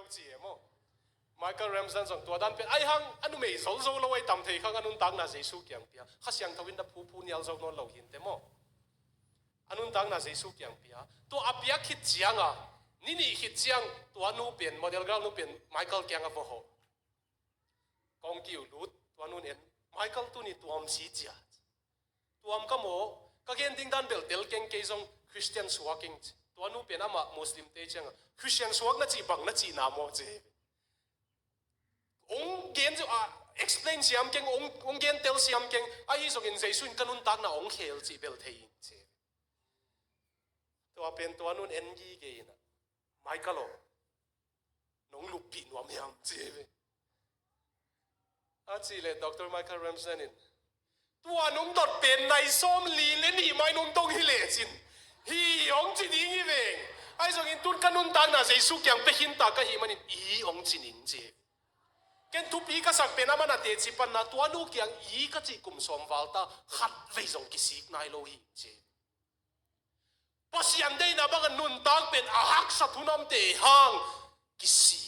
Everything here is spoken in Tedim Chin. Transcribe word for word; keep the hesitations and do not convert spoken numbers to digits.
Ci e maw. Michael Ramsden zong tua dan pen ai hang a numei zolzo lo ai tam thei khang a nuntakna Jesu kiang pia. Kha Siangtho in na phuphu nial zo nawn lo hinte maw. A nuntakna Jesu kiang pia. Tua a piak khit cianga ni nih khit ciang tua nu pen model girl nu pen Michael kiang a va hawh. Kong kiu lut tua nun en Michael tuni tuam si cia. Tuam ka maw ka gen ding dan bel tel keng kei zong Christian suak ing ci. Tua nu pen amah Muslim te cianga Christian suak na cih bang na cihna maw ci. Ong gen a explain siam keng ong gen tel siam keng ahi zongin Jesu in ka nuntakna ong khel cih bel thei ing ci. Tua pen tua nun en gige ina Michael aw nong luppih nuam hiam ci ve. A cih leh Doctor Michael Ramsden in tua nong dot pen nai sawm li le nih mai nong dong hi lecin hi hong ci ding hi veng. Ahi zongin tun ka nuntakna Jesu kiang pia khin ta ka hih manin i hong ci ning ci. Ken thupi ka sak pen a man a teci panna tua nu kiang i ka cih kum sawm val ta khat vei zong kisik nai lo hi ci. Pasian deihna bangin nuntak pen a haksa thunamte hang kisi